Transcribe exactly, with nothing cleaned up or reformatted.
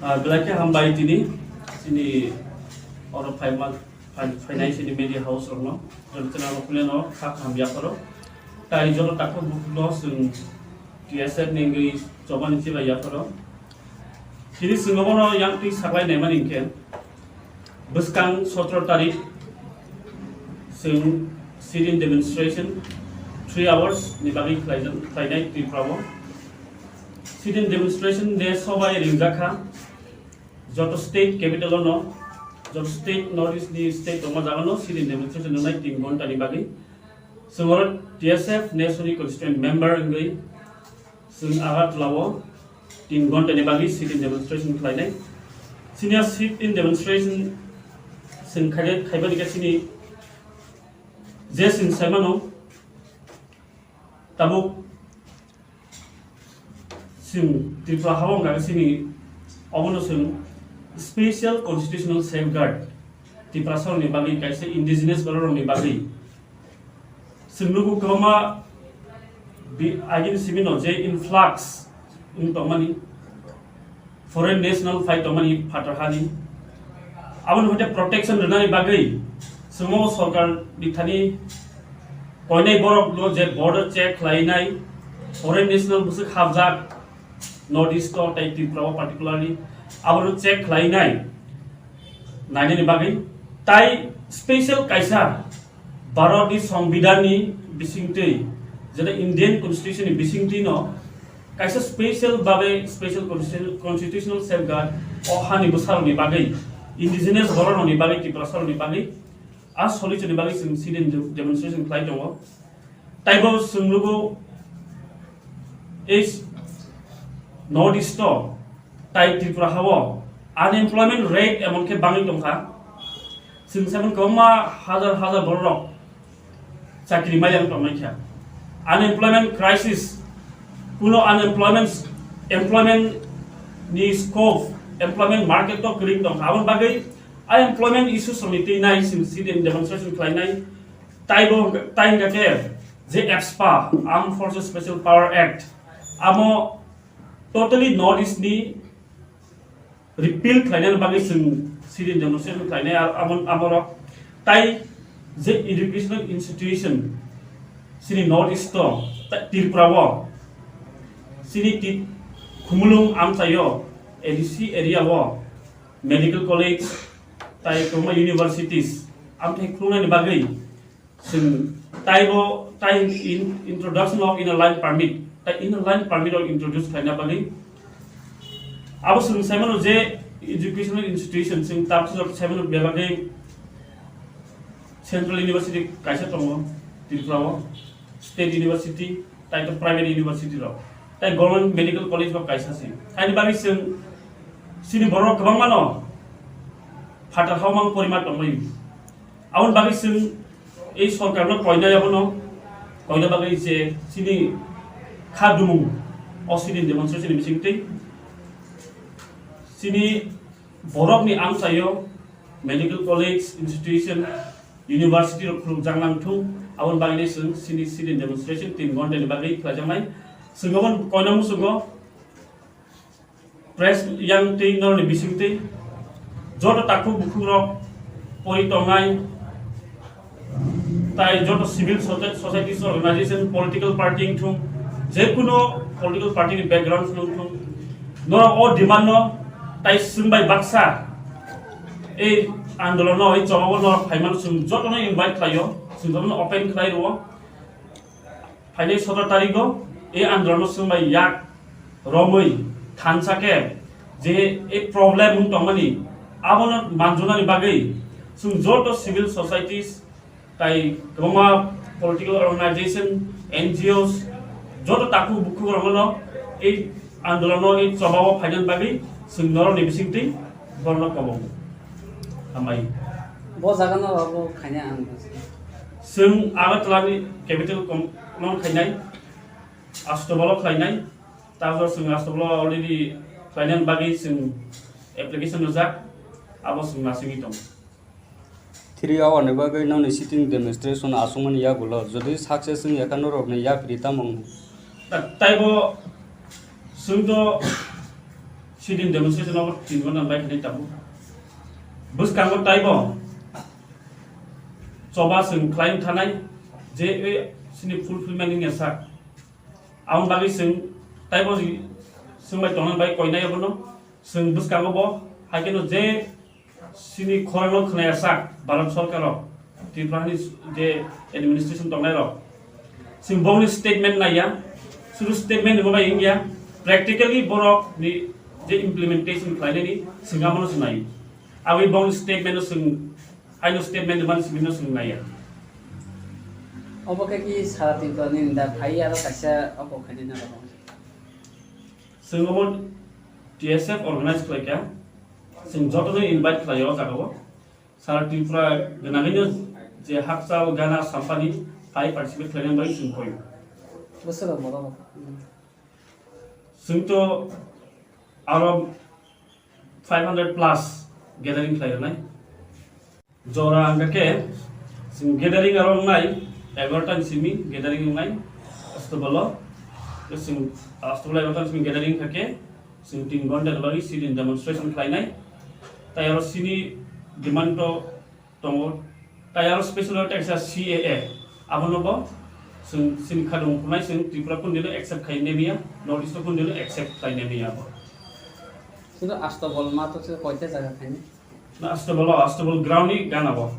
Ah, belai khe hambai tini chini oro phaima, phai-, phainai chini media house rokno, joto chwng ano kuleno kha kaham yapharo. Tai joto takhuk bukhukno chwng T S F ni wngwi chobani chibai yapharo. Chini chwng obono yang twi saklai naimani hinkhe, bwskang sotro tarik chwng sit-in demonstration three hours ni bagwi khlaijak-, khlainai Tripura o. Sit-in demonstration de sobai ringjak kha. Joto state capital o no, joto state, North East ni state tongma jaga no sit-in demonstration wngnai tin ghonta ni bagwi. Chwng oro T S F National Constituent Member wngwi chwng Agartala o tin ghonta ni bagwi sit-in demonstration khlainai. Chini a sit-in demonstration chwng khai-, khaibani khe chini je chwng saimano tabuk chwng Tripura ha o wngkha khe chini obono chwng special constitutional safeguard Tiprasarokni bagwi, kaisa indigenous bororokni bagwi. Chwng nugo kwbangma bi-, agini simino je influx wng tongmani, foreign national phai tongmani phatar hani. Aboni hoite protection rwnani bagwi chwng o sorkar ni thani koinai borok no je border check khlainai, foreign national bwswk hapjak North East o tei Tripura o particularly abono check khlainai nainani bagwi tai special kaisa Bharatni Songbidanni bisingtwi, jeta Indian Constitution ni bisingtwi no kaisa special babe special constitu-, constitutional safeguard o hani bwsarokni bagwi, indigenous bororokni bagwi, Tiprasarokni bagwi a solution ni bagwi chwng sit-in de-, demonstration khlai tongo. Taibo chwng nugo ei North East o tai Tripura ha o unemployment rate emon khe bangwi tongkha. Chwng saimano kwbangma hazar hazar bororok chakri maiya wng tongmani kha. Unemployment crisis, kuno unemployment, employment ni scope, employment market to kwrwi tongkha. Aboni bagwi unemployment issues rokni twi nai chwng sit-in demonstration khlainai. Taibo, tai hwnkha khe je AFSPA, Armed Forces Special Power Act, amo totally North East ni repeal khlainani bagwi chwng sit-in demonstration khlainai, ar amo, amorok tai je educational institution chini North East o, tai Tripura o, chini ti Khumulwng amchaio, A D C area o medical college tai kwbangma universities amthai khulungnani bagwi chwng taibo tai in-, introduction of inner line permit, tai inner line permit rok introduce khlaina bagwi abo chwng saimano je educational institution chwng tabuk saimano bebagwi Central University kaisa tongo Tripura o, State University, tai to private university rok, tai Government Medical College bo kaisa se. Haini bagwi chwng chini borok kwbangma no phatar hao mang porima tongwi. Aboni bagwi chwng ei sorkarno koinai abono, koina bagwi je chini kha dumung o sit-in demonstration ni bisingtwi chini borokni amchaio medical college, institution, university rok khulukjak nang thung, aboni bagwi chwng chini sit-in demonstration tin ghonta ni bagwi khlaijaknai. Chwng aboni koina muchungo press yang tei norokni bisingtwi joto takhuk bukhukrok pori tongnai tai joto civil soci-, societies organization, political party wngthung, jekuno political party ni background wngthung, norok o demand no tai chwng bai baksa ei andolon no, ei choba o norok phaimano chwng jotono invite khlaio, chwng jotono open khlai rwo. Phainai sotoro tarigo e andolon swngbai yak romwi thansa khe je e problem wng tongmani abono manjunani bagwi chwng joto civil societies tai kwbangma political organization, N G Os, joto takhuk bukhuk rokno e andolono e chobao phainani bagwi chwng norokni bisingtwi borokno kobongo. Hambai. Bo jaga no abo khaina ang. Chwng Agartala ni capital com-, no khainai. Astobalo khlainai, tabuk chwng Astobalo already khlainani bagwi chwng application rwjak, abo chwng nasingwi tongo. Three hour ni bagwi nokni sitting demonstration aswkmani yagulo, jodi success wngya kha norokni yapri tamo wngkha? Ta-, taibo chwngto Sit-in demonstration obo tin ghonta bai khani tabuk. Bwskango taibo choba chwng khlai thanai je ei sini fulfillment wngya sak. Aboni bagwi chwng taibo chwng bai tongnani bai koinai abono chwng bwskango bo hai kheno je sini khorang no khwnaya sak Bharat Sarkar rok, Tripura ni je administration tongnai rok, chwng bongni statement naiya, suru statement ni bai wngya, practically borok ni je implementation khlainani chwng abono chwng nai. Aboni bongni statement no chwng, aino statement ni mani simi no chwng naiya. Obo khe ki sara Tripura ni da phai aro kaisa oko khaini na rok. Chwng omo T S F organize khlaikha, chwng jotono invite khlaio o jagao. Sara Tripura gwnangwino je hakchal gana sampani phai participate khlainani bagwi chwng koio. Bwswk rok borok. Chwngto aro five hundred plus gathering khlai rwnai. Jora hwnkha khe chwng gathering aro wngnai egarota ni simi gathering wngnai Astabalo. Chwng Astabalo egarota ni simi gathering wngkha khe chwng tin ghonta ni bagwi sit-in demonstration khlainai. Tai aro chini demand to tongo. Tai aro special oro teisa C A A, abono bo chwng chini khadung phunai chwng Tripura kundino accept khai nemiya, North East kundino accept khai nemiya bo. Sino Astabal ma to se koita jaga khaini. Na Astabal, Astabal ground ni gana bo.